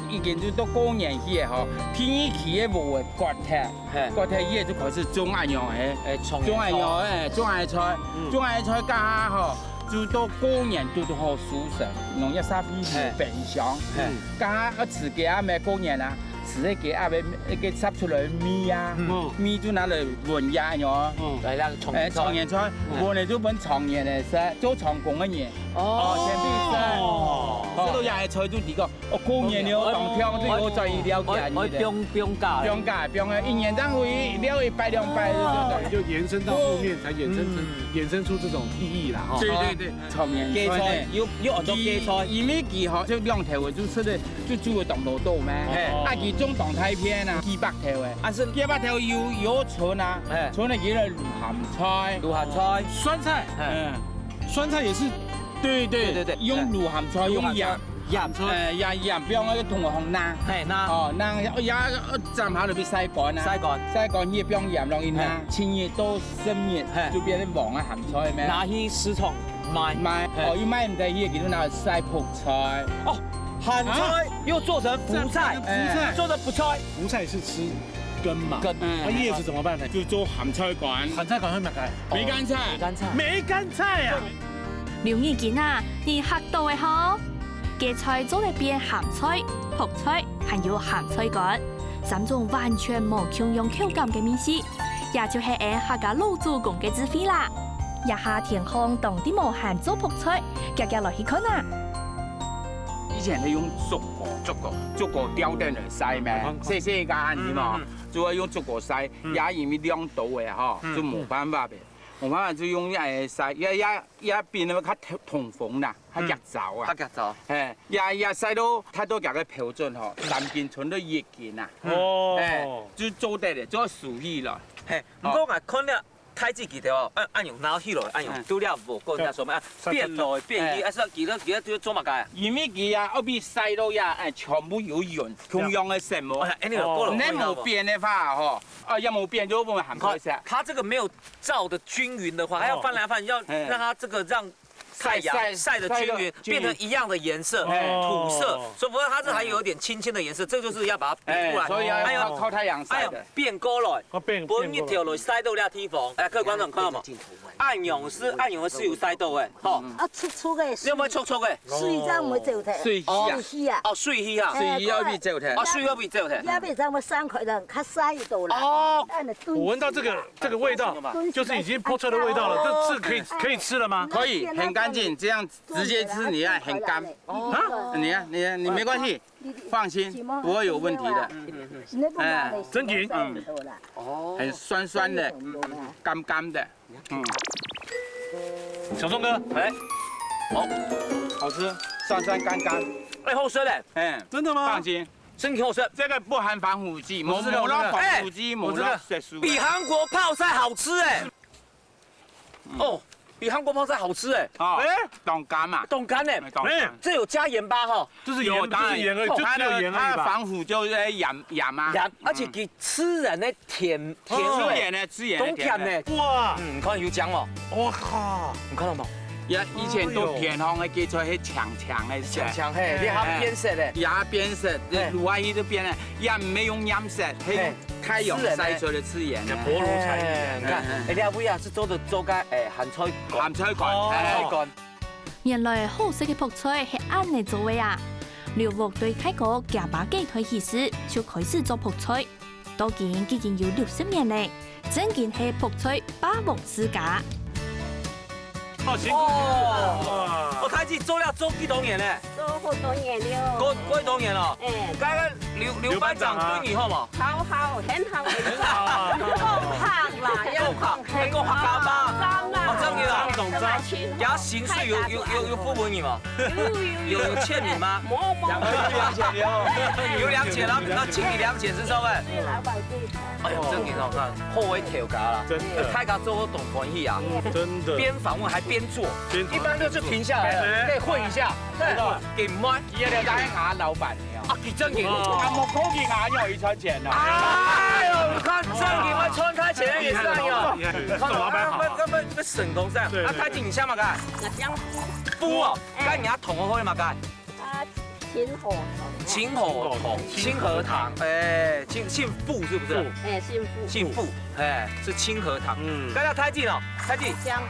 已經就到過年去了吼，第二期个禾仔割忒，嘿。割忒以後就開始種恁樣个，哎，重年菜。種恁樣，哎，種恁樣菜，嗯。種恁樣菜該下吼，就到過年堵堵好收成，農業社會無冰箱，嘿。該下愛自家也無過年啊， 自家个阿伯，一個插出來个米啊，嗯。米就拿來搵呀，喲。嗯。來，那個重年菜。哎，重年菜，嗯。搵个就分重年个食，做長工个人。哦。哦，前輩食。哦。這個也係菜就知講，哦，過年了，哦，當香，就有在意了解你的。哦，哦，放，放假了。放假，放假，一年正會了一擺兩擺，哦。對不對？就延伸到後面才衍生成，嗯。衍生出這種意義啦，哈。對，對，對。 重年菜呢，芥菜，又，又安到芥菜。佢，因為佢吼，就兩頭个，就食个，就煮个當多多咩。嘿。啊，佢種當大片啊，幾百頭个。啊，係。幾百頭有，有賰啊，嘿。賰个佢來滷鹹菜。滷鹹菜。酸菜。嘿。嗯。酸菜也是。對，對，對，對，對。用滷鹹菜，用鹽。滷鹹菜。鹽。呃，鹽，鹽，放个同个紅拿。嘿，拿。哦，拿，也，也，呃，斬下來畀曬乾啊。曬乾。曬乾，也放鹽落去拿，嘿。七日到十日，嘿。就變成黃个鹹菜咩。拿去市場 賣。賣，嘿。哦，又賣毋得，佢就拿來曬覆菜。哦，鹹菜啊？又做成覆菜，覆菜。哎。做成覆菜。覆菜是吃根嘛，根。嗯。那葉子怎麼辦呢？就做鹹菜乾。鹹菜乾會麼个？梅乾菜。梅乾菜。梅乾菜啊！劉義金啊，你學到个吼？芥菜做得變鹹菜、覆菜，還有鹹菜乾，三種完全無共樣口感个味緒。 也就係𠊎客家老祖公个智慧啦。這下天空當知無閒做覆菜，遽遽來去看啊！以前係用竹篙，竹篙，竹篙吊等來曬咩？嗯。細細个恁樣嘛，嗯，嗯。就愛用竹篙曬，嗯。也因為量多个吼，嗯。就無辦法个。我媽媽就用這个曬，也也也變到較通通風啦，較遽燥啊。較遽燥。嘿，也也曬到太多佢个標準吼，三斤存到一斤啊。哦。嘿，就做得了，做手藝了。嘿，毋過𠊎看了太子佢兜哦，哎哎喲，拿起來，哎喲，嗯。都了無講人家說麼啊，晒晒變來變去，哎。哎，是幾多幾多幾多做麼个？因為佢啊，後壁曬到呀，哎，全部有勻，共樣个色目。哎，哎，你有過了，你無變个話吼，哦，也無變就毋會鹹菜色。它這個沒有照得均勻的話，它要翻來翻去，要讓它這個讓太陽曬，曬，曬得均勻，曬得均勻。變成一樣的顏色，哎。土色，哦。所以不過它是還有一點青青的顏色，這就是要把它比過來。哎，所以要，哎喲，要靠太陽曬的。哎喲，變過來，哦，變，本日頭來曬到這地方。哎，各位觀眾看到無？恁樣係，恁樣係有曬到个，吼。啊，粗粗个，你有無有粗粗个？水正會走忒。水氣啊。水氣啊。哦，水氣啊。水氣要被走忒。哦，水要被走忒。也袂像我上課人較曬到啦。哦。但是蹲我聞到這個，這個味道，蹲起來就是已經泡出來的味道了，這是可以，可以吃了嗎？可以，很乾淨，這樣直接吃你啊，很乾。啊？你啊，你啊，你沒關係，放心，不會有問題的。哎，真的？嗯，很酸酸的，甘甘的。 嗯。小鍾哥，哎，好，好吃，酸酸甘甘。哎，好食嘞。哎，真的嗎？放心，真好食。這個不含防腐劑，無，無落防腐劑，無落色素。比韓國泡菜好吃哎。哦，比韓國泡菜好吃哎。哦，哎，當甘嘛，當甘哎，當甘。這有加鹽巴哈。 就是鹽，有，當然，就是鹽而已，就只有鹽而已吧。它的，它的防腐就是鹽，鹽啊。鹽，而且佢自然的甜，甜味。自然的，自然的甜味。當甜呢。哇。嗯，你看有講哦。我靠。你看到無？呀，以前都偏方个，佢出去強強个色。強強嘿，你還變色嘞。也變色，嘿。滷下去都變了，也沒有染色，嘿，太陽曬出來的自然的。自然的。哎，你看，哎，這位啊，係做得做个，哎，鹹菜乾。鹹菜乾，哦。鹹菜乾。 原來好食个覆菜係恁呢做个啊！劉屋對大哥厥爸該代起時就開始做覆菜，到今已經有六十年了，正經係覆菜霸王世家。哦，辛苦，辛苦。哦，哇。哦，大姊做了做幾多年了？做好多年了。過，過多年了。哎。剛剛劉，劉班長對你好無？ 好好，很好，很好。很好啊。講客啦，愛講客，愛講客家話。哦，真的啊。懂，懂。佢薪水有，有，有，有付分你嗎？有，有，有。有，有欠你嗎？無，無。有兩千了。有兩千，然後，然後欠你兩千是啥物？老闆給的。哎喲，真的哦，看，好會調價啦。真的。大家做得當歡喜啊。真的。邊訪問還邊做，邊做。一般都是停下來了，哎。可以混一下。對。給麥。佢也了解下老闆。 啊，佢正經。啊，無講佢哪有一餐錢啊？哎喲，你看正經會賺大錢个也是啊喲。厲害，厲害，這種老闆好啊。那，那，那，那成功噻。對，啊，對，大姊你姓麼个？我姓傅。傅哦，哎。該你个堂號號麼个？啊，清河堂。清河堂，清河堂，哎，姓，姓傅是不是？傅。哎，姓傅。姓傅，哎，是清河堂。嗯。該个大姊哦，大姊。姓江。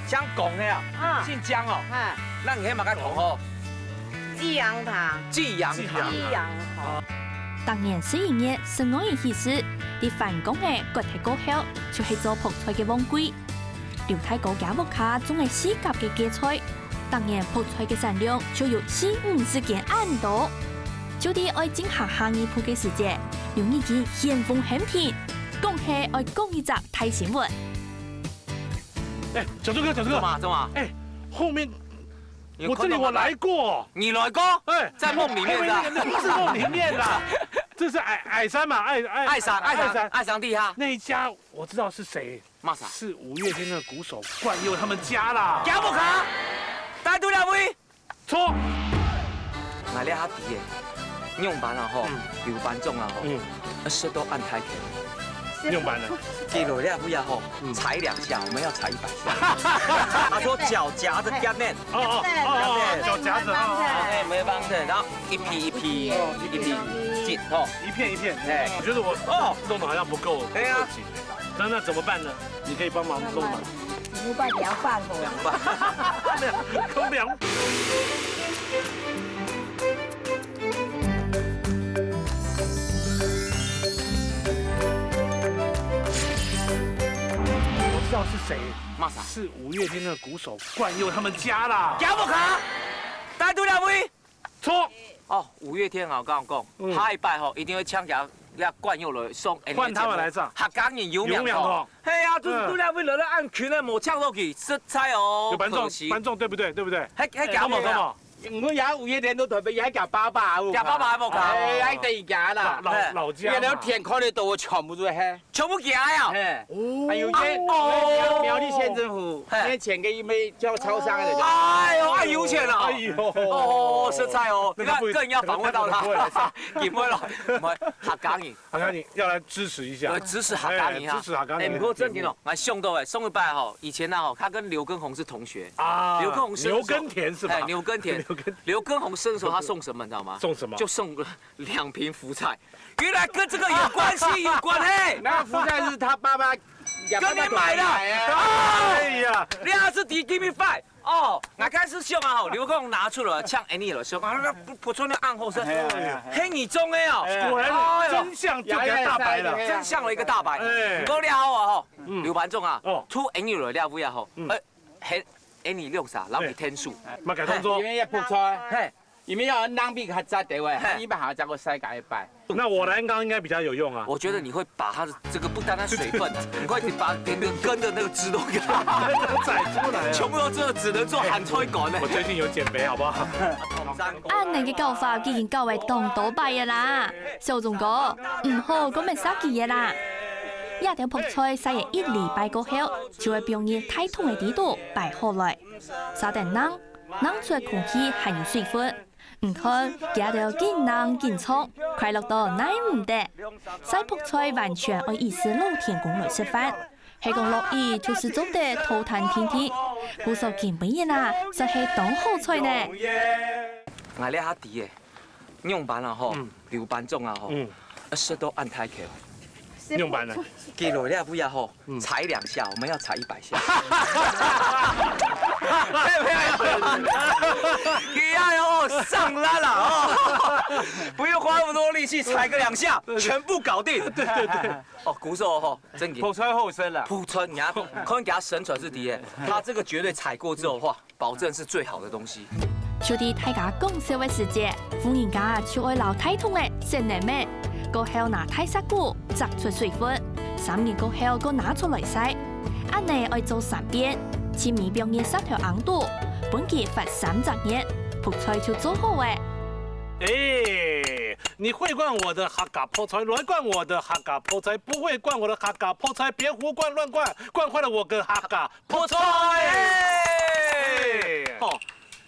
姓江个啊？啊。姓江哦。啊。該你係麼个堂號？ 濟陽堂。濟陽堂。濟陽堂。逐年十一月十五日起始，在番公仔割忒過後，就係做覆菜个旺季。劉大哥厥屋下種个四甲个芥菜，逐年覆菜个產量就有四五十斤恁多。就在愛進行下二步个時節，又已經掀風掀天，講係愛講一隻大新聞。哎，小周哥，小周哥。怎麼，怎麼？哎，後面 我這裡我來過。你來過？哎，在夢裡面的啊。後面那個，那不是夢裡面啦，這是矮，矮山嘛，矮，矮，矮山，矮山，矮山。矮山地下。那一家我知道是誰，麼儕？是五月天的鼓手冠佑他們家啦。行不卡，帶隊了喂。錯。哪裡下底耶？ 仰般啊吼，嗯。劉班長啊吼，嗯。啊，食到恁大條。仰般呢？佢來這位啊吼，嗯。踩兩下，我們要踩一百下。他說腳夾著夾鏈。哦，哦，哦，哦，對。夾鏈。腳夾著，哦，哦，哦。哎，沒辦法，然後一批一批，哦，一批一批。一批一批擠吼。一片一片。哎。我覺得我，哦。弄得好像不夠，哎呀。不夠緊。那，那怎麼辦呢？你可以幫忙弄嗎？慢慢，你不要放火。涼拌。沒有，空調。 我知道是誰，麼儕？是五月天的鼓手冠佑他們家啦。行不卡，帶隊了喂。錯。哦，五月天啊，我跟你講，嗯。下一擺吼，一定會請佢這冠佑來送，換他們來唱。客家人有名堂。有名堂。係啊，就係，嗯。都兩位來了，恁近个無唱落去，實在哦，有觀眾，可惜。觀眾對不對？對不對？還，還哎，搞不好，搞不好。我也五月天都特別也搞爸爸啊，搞爸爸還無搞。哎，還得搞啦。老，老，哎。老家嘛。原來天看得到，我全部都係。全部行啊。哎。哦。還有一些，哦。苗栗縣政府，哎。以前个一位叫超商的。哎呦，哎，有錢了。哎呦。哦，實在哦，那個不，你看，更要訪問到他。那個不會來上。你們了，我們客家人。 好像你要來支持一下。對，支持客家人啊。哎，支持客家人。哎，不過正經哦，𠊎想到哎，上一擺吼，以前呢吼，他跟劉畊宏是同學。啊，劉畊宏伸手，牛耕田是吧？哎，牛耕田。牛耕田。劉畊宏伸手，他送什麼，你知道嗎？送什麼？就送了兩瓶福菜。原來跟這個有關係，有關係。那福菜是他爸爸，跟你買的。哎呀，你還是提 give me five。 哦，𠊎開始想啊吼，劉畊宏拿出來，像Annie了，想啊，那不，不錯，那暗號是，哎呀，哎呀，哎呀。係你種个哦。哎呀。果然哎呦。真相就給他大白了。哎呀，哎呀。真相了一個大白。哎。不過了後啊吼，嗯。劉畊宏啊，哦。出Annie了了後啊吼，嗯。呃，係Annie兩儕，然後你天數。哎。嘛改動作。因為要不錯。嘿。 因為要人比較早得位，嘿。你把它叫做世界一擺。那我來剛剛應該比較有用啊。我覺得你會把它的這個不單單水分，你會把連個根的那個汁都給它摘出來啊。全部都做，只能做鹹菜乾了。我最近有減肥，好不好？恁樣个搞法已經搞了當多擺了啦，小鍾哥，毋好過無殺佢了啦。這兜覆菜曬了一禮拜過後，就會放入大桶个底肚擺好來，煠等冷， 冷出空氣還有水分。你看，佢兜緊冷緊燙，快樂到耐毋得。曬覆菜完全愛以示老天公來食飯，係講落雨就係做得偷懶定定。故所今晡日啊，實係當好彩呢。𠊎這下知欸，仰般啊吼，嗯。劉畊宏啊吼，嗯。食到恁大口。仰般呢？佢來這位啊吼， 嗯。踩兩下，我們要踩一百下。你要哦，上岸了哦，不用花那麼多力氣，踩個兩下，全部搞定。對對對。哦，鼓手吼，正經。覆菜好食啦。覆菜，你看，看佢伸出來係知欸，他這個絕對踩過之後，哇， 保證是最好的東西。就在大家講笑个時節，婦人家就愛摎大桶个洗淨仔，過後拿大石牯摘出水分，三日過後過拿出來曬。恁樣愛做三遍，盡尾放入石頭甕肚，分佢發三隻月，覆菜就做好了。哎，你會灌我的客家覆菜，來灌我的客家覆菜，不會灌我的客家覆菜，別胡灌亂灌，灌壞了我个客家 覆菜！哎！吼，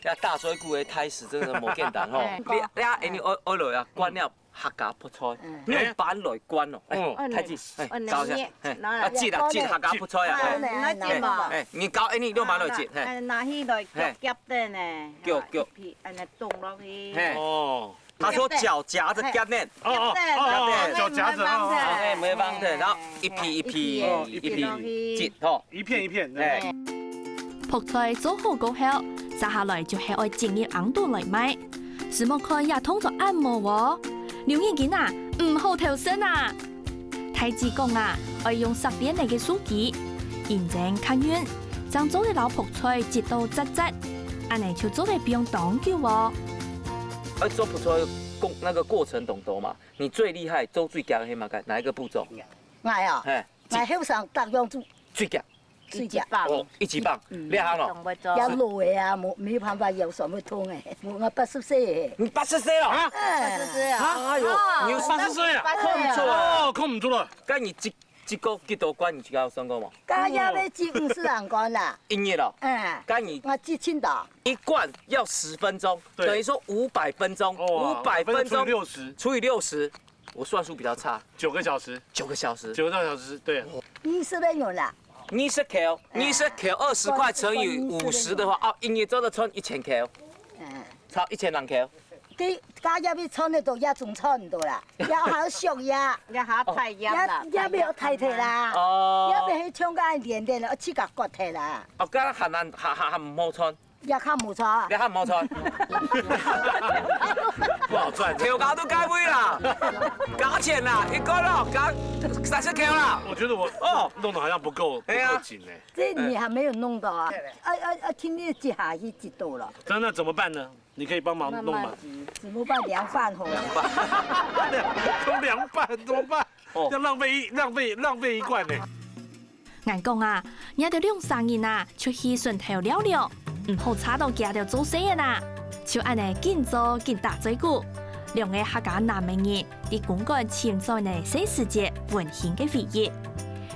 這大嘴牯个大使真的無簡單吼。哎。你，你啊，哎，你愛，愛來啊，灌了客家覆菜，嗯。用粄來灌哦。哎，嗯。太子，哎，嗯，搞一下，嗯，哎，拿來。啊，擠啦，擠客家覆菜啊，哎。嗯，那擠嘛。哎，你搞，哎，你用粄來擠，嘿。哎，拿去來，嘿。夾等呢。夾，夾。一皮，哎，那凍落去。嘿。哦。 他說腳夾著夾等。哦，哦，哦，哦，對，腳夾著，哦，哦。哎，沒問題，然後一皮一皮，哦，一皮一皮，一皮一皮。擠，吼。一片一片，對。哎。覆菜做好過後，續下來就係愛擠入甕肚來賣。試摸看這動作恁無哦，劉仁金啊，毋好偷生啊！ 大姊講啊，愛用石硤仔个樹枝，認真較韌，正做得摎覆菜擠到紮紮，恁樣就做得放當久哦。愛做覆菜過，那個過程當中嘛，你最厲害、做最強的係麼个？哪一個步驟？𠊎啊，嘿，𠊎後生逐樣做。最強。 水餃。哦，一級棒，嗯。厲害了。也老了啊，無，沒辦法，腰痠會痛欸。我，我八十歲欸。你八十歲了？啊？哎。八十歲啊？哎呦，啊，你有八十歲啊？八十歲啊。看不出來。哦，看不出來。該你這，這個幾多罐你自家有算過嗎？該也要擠五十零罐啦。一日了。哎。該你我擠盡的。一罐要十分鐘，對。等於說五百分鐘，哦，五百分鐘除以六十。除以六十， 我算術比較差。九個小時。九個小時。九個小時，對。二十個人啦。二十口，哎。二十口，二十塊乘以五十的話，哦，一日做得賺一千口。嗯。賺一千零口。對，加入去賺得到，也總賺毋到啦，也好俗呀。也好太陽啦，也，也沒有太太啦。哦。也沒有像該連連的，自家割忒啦。哦，該還難，還，還，還毋好賺。 也較無錯。也較無錯。不好赚。頭家都該位啦，加錢啦，一個咯，加三十塊啦。我觉得我哦，弄得好像不够，不哎呀够紧哎。这你还没有弄到啊？哎哎哎，听你这下去几多了？那那怎么办呢？你可以帮忙弄吗？慢慢，怎么办？凉拌吼。凉拌，怎么办？哦。要浪费一浪费浪费一罐呢。 𠊎講啊，若兜兩儕人啊，出去順頭尞尞，毋好差到佢兜做生意啊！就恁呢緊做緊打嘴鼓，兩個客家男仔人在公館尋轉呢細時節溫馨个回憶。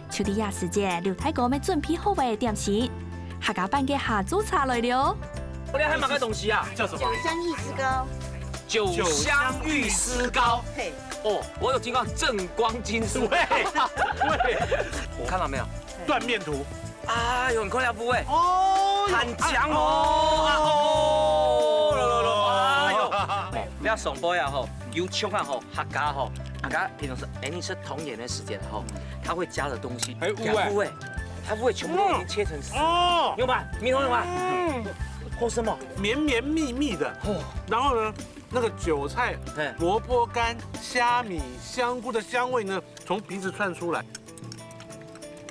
就在這時節，劉大哥乜準備好个點心，客家版个下晝茶來了。你還買个東西啊？叫什麼？酒香玉絲糕。酒香玉絲糕。嘿。哦，我有聽過正光金絲。喂，喂，看到沒有？ 断面图。哎呦，你看這部位，哦，很強哦，啊哦，哎呦，你看上背啊吼，有像啊吼，客家吼，客家平常時，哎，你吃團圓的時間吼，他會加的東西，還有烏哎，烏哎，他烏哎全部都已經切成絲，哦，有嗎？你看到嗎？嗯，好吃嗎？綿綿密密的，哦，然後呢，那個韭菜、蘿蔔乾、蝦米、香菇的香味呢，從鼻子竄出來。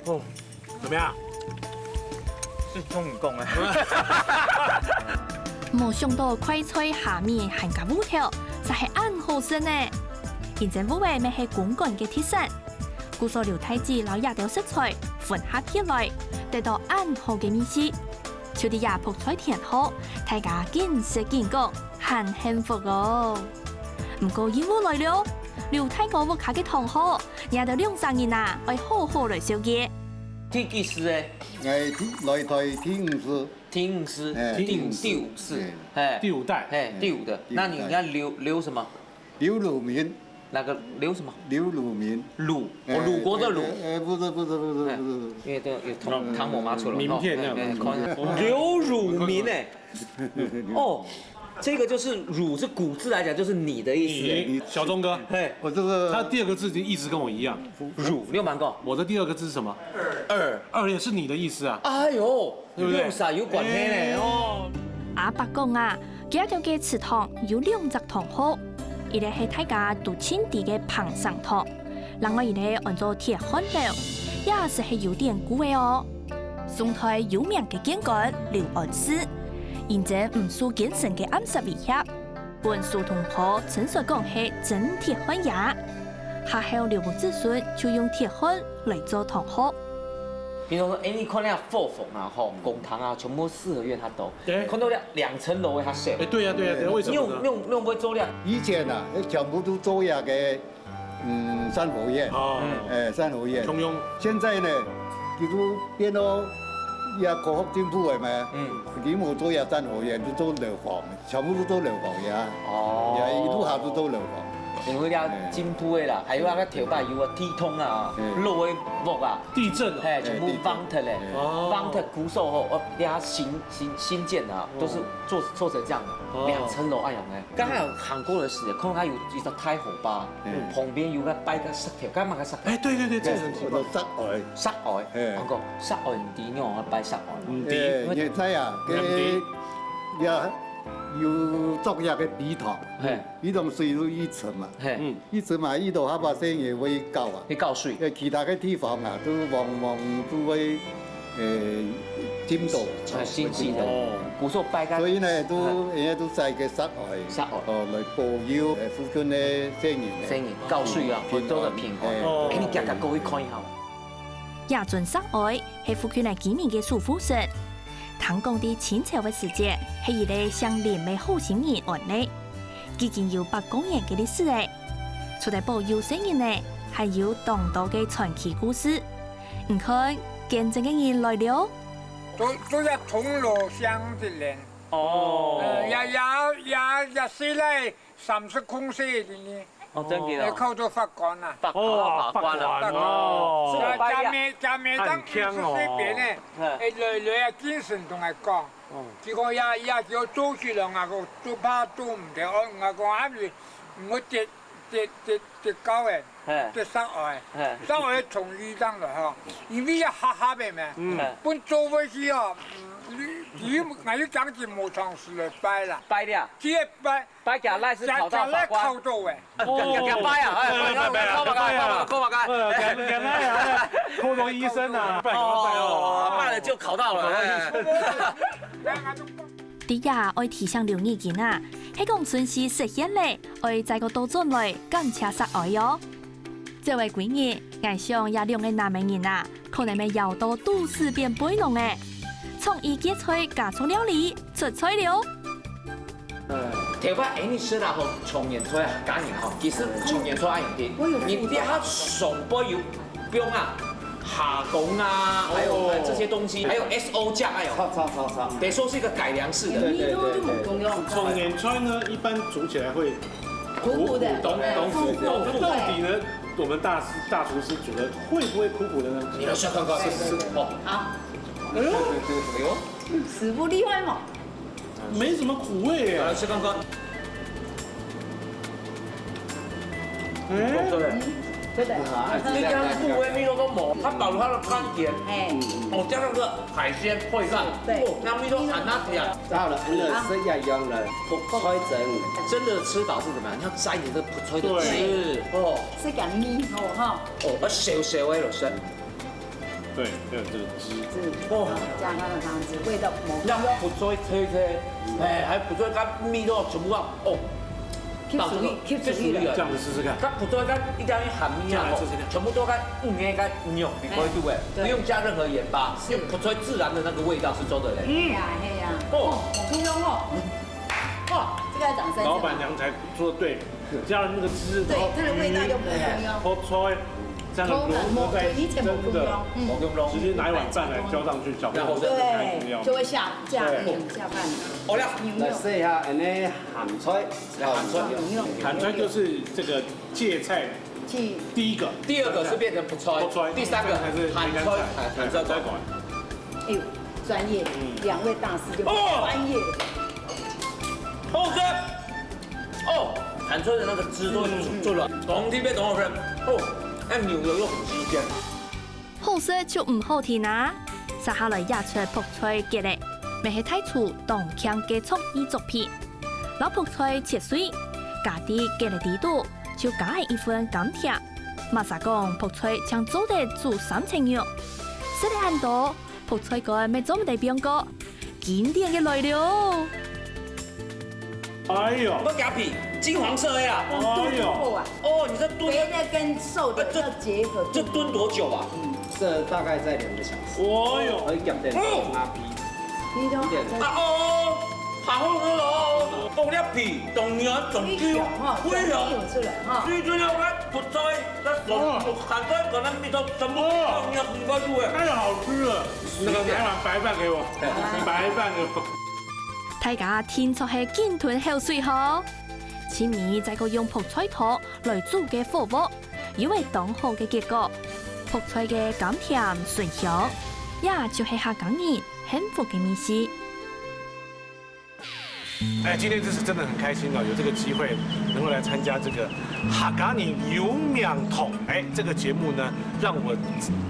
哦，怎麼樣？係中意講个。無想到快菜下面還加烏豆，實係恁好食呢！因為烏豆乜係公館个特產，故所劉大姊摎這兜食材混合起來，得到恁好个味緒。就在這覆菜天后，大家緊食緊講， 還幸福哦！毋過任務來了，劉大哥屋下个同學，這兜兩儕人啊，愛好好來紹介。第幾世欸？哎，第，來台第五世。第五世，哎，第五，第五世，哎，哎。第五代。哎，第五的。第五代。那你要劉，劉什麼？劉汝民。那個劉什麼？劉汝民。汝，哦，哎，魯國的魯。哎，哎，不是，不是，不是，哎，不是。因為都有湯，嗯，湯姆媽出來，名片那樣。哎，哎，看一下。劉汝民欸。 哦，這個就是汝，是古字來講，就是你的意思。你，小鍾哥，嘿，我這個他第二個字的意思跟我一樣。汝，你有聽過？我的第二個字是什麼？二。二也是你的意思啊。哎喲，對不對？用啥有關係呢？哎。哦。阿伯講啊，佢兜个祠堂有兩隻堂號，一個係大家都盡知个彭城堂， 另外一個安到鐵漢樓，也實係有典故个哦。宋代有名个縣官劉安世，因為毋受奸臣个暗殺威脅，分蘇東坡稱說講係真鐵漢爺。下後劉氏子孫就用鐵漢來做堂號。比如說，哎，你看那伙房啊，吼，公堂啊，全部四合院較多，對。看到兩，兩層樓的較少。哎，對呀，對呀，對呀，為什麼呢？你有，你有，你有無做了？以前啊，全部都做這個 嗯，三合院。哦。哎，三合院。中央。現在呢，佢都變到也科學進步了嘛。嗯。佢無做這三合院，就做樓房，全部都做樓房呀。哦。呀，一路下都做樓房。因為這進步个啦，哎。還有那個頭擺有啊，地通啊，哎。漏个屋啊，地震啊。嘿，全部哎，地震。崩忒嘞，哎。哦。崩忒古時候吼，哦，這新，新，新建的啊，都是做，做成這樣的，哦。兩層樓恁樣欸。剛剛有行過的時，看到有一隻大火把， 嗯。旁邊有个擺个石頭，該麼个石頭？哎，對對對，這個很奇怪。石碓。石碓，哎。講石碓，毋知仰般擺石碓。毋知。哎，你知啊，毋知。該也有做這個陂塘，嘿。陂塘水就一層嘛，嘿。嗯。一層嘛，遇到下把生意會搞啊，會搞水。哎，其他个地方啊，都往往都會，呃，浸到，哎，浸起的。哦。古時候擺个，所以呢，都，哎。人家都設个石碓，石碓。哦，來保佑，呃，附近个 生意，生意，搞水啊，平安。做得平安。哎。哦。哎，你行行過去看一下。這尊石碓係附近个居民个守護神。聽講在清朝个時節，係一個姓林个好心人安个，已經有百過年个歷史了。除了保佑生意呢，還有當多个傳奇故事。你看，見證个人來了。都，都在銅鑼鄉這邊。哦。呃，也，也，也，也是來 三十空歲个呢。哦，真个哦。哎，靠做法官啊。法官，哦，法官啊。法官哦。所以拜呀。家，家妹，家妹當時係隨便呢，很強哦。哎，來，來啊，精神同𠊎講，哦。佢講呀，呀，叫做起來，𠊎講做怕做毋得，哦，𠊎講，啊，毋，毋會跌，跌，跌，跌跤个，嘿。跌石碓，嘿。石碓從地上來吼，因為要狹狹个嘛，嗯。分做伙去哦，嗯，你佢，𠊎有將近無常時來拜啦。拜了。佢个拜，拜佢來係考到法官。佢，佢來考到誒。呃，佢，佢，佢拜啊，哎，拜，拜，拜，拜，拜，拜，拜，拜，拜。呃，佢，佢，哎，哎，考到醫生啊，拜，拜，拜，哦，拜了就考到了，哎。考到醫生。在這愛提醒留意人啊，係講順序實現了，愛再過倒轉來感謝煞愛哦。 這位閨蜜，𠊎想這兩個男仔人啊，可能會枵到肚屎變背囊誒。創意結菜家族料理出菜了。頭擺𠊎等食啦吼，長年菜啊，家人吼，其實長年菜恁樣个，你這下上背有放啊，蝦公啊，還有這些東西，還有S O醬，還有，炒，炒，炒，炒。等於說是一個改良式的。對，對，對，對。長年菜呢，一般煮起來會 苦苦的。苦苦，懂，懂，懂。對。到底呢，我們大師，大廚師煮的會不會苦苦的呢？你來試看看。是，是，是。哦。好。哎呦，哎呦，嗯，師傅厲害嘛。沒什麼苦味耶。來試看看。哎。嗯，真的。你看苦味，你都講無，它保留它的甘甜。哎。哦，加上這個海鮮配飯，對。哦，那味道還那甜。好了，那這樣用了，不開整。 真的吃飽是怎麼樣？要沾一點這個覆菜的汁，對。哦，這個味道哈。哦，要燒燒的就係。對，要有這個汁。汁，哦。加它的湯汁，味道無共樣。那覆菜脆脆，哎，還有覆菜跟味道全部啊，哦，吸收力，到這個吸收力了。這樣子試試看。它覆菜跟一定要鹹味啊，這樣來試試看。全部都跟魚跟肉，你可以對不對？哎，對。不用加任何鹽巴，是。用覆菜自然的那個味道是做得的。嗯。係啊，係啊。哦。哦，好香哦。 哇，這個要掌聲是嗎？老闆娘才說對，加了那個汁，對，然後它的味道就不一樣。魚、覆菜，這樣的融合在一起，口感不一樣，真的，嗯。直接拿一碗飯來澆上去，小朋友真的太重要。對，就會下，下，對。嗯，下飯。好了。牛肉。來試一下，恁呢鹹菜，鹹菜。牛肉。鹹菜就是這個芥菜，是。第一個。第二個是變成覆菜，覆菜，第三個才是梅干菜，鹹菜，哎，鹹菜。哎呦，專業，嗯。兩位大師就哦。專業。 好食。哦，鹹菜的那個汁都煮出來，當特別當好食。哦，該牛肉又很新鮮。好食就毋好停啊！接下來也出覆菜結仔，乜係大廚當慶个創意作品。摎覆菜切碎，加在結仔裡肚，就加了一份甘甜。麼儕講覆菜淨做得煮三層肉，食了恁多， 覆菜乾乜做毋得放過，經典个來了！哎喲，我加皮，金黃色的啦。哎喲，哦，你這燉，肥的跟瘦的要結合。這燉多久啊？嗯，這大概在兩個小時。哎喲，而且點點阿皮，你都啊哦，好好吃哦，哦，這皮當軟當Q，非常哈，非常，水準了，覆菜。 該鹹菜乾个味道全部放入去肚个。太好吃了，那個拿一碗白飯給我，白飯給我。大家定著係緊吞口水吼。盡尾再過用覆菜湯來煮个火鍋，有一當好个結果。覆菜个甘甜醇香，也就係客家人幸福个味緒。 哎，今天真是真的很開心哦，有這個機會能夠來參加這個客家人有名堂，哎，這個節目呢，讓我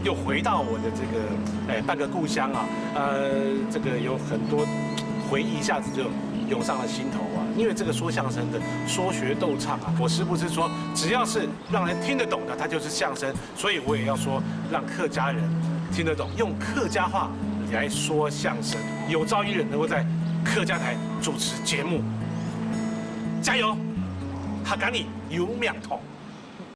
又回到我的這個，哎，半個故鄉啊，呃，這個有很多回憶一下子就湧上了心頭啊。因為這個說相聲的，說學逗唱啊，我時不時說，只要是讓人聽得懂的，它就是相聲。 所以我也要說，讓客家人聽得懂，用客家話來說相聲。有朝一日能夠在客家台主持節目，加油！客家人有名堂。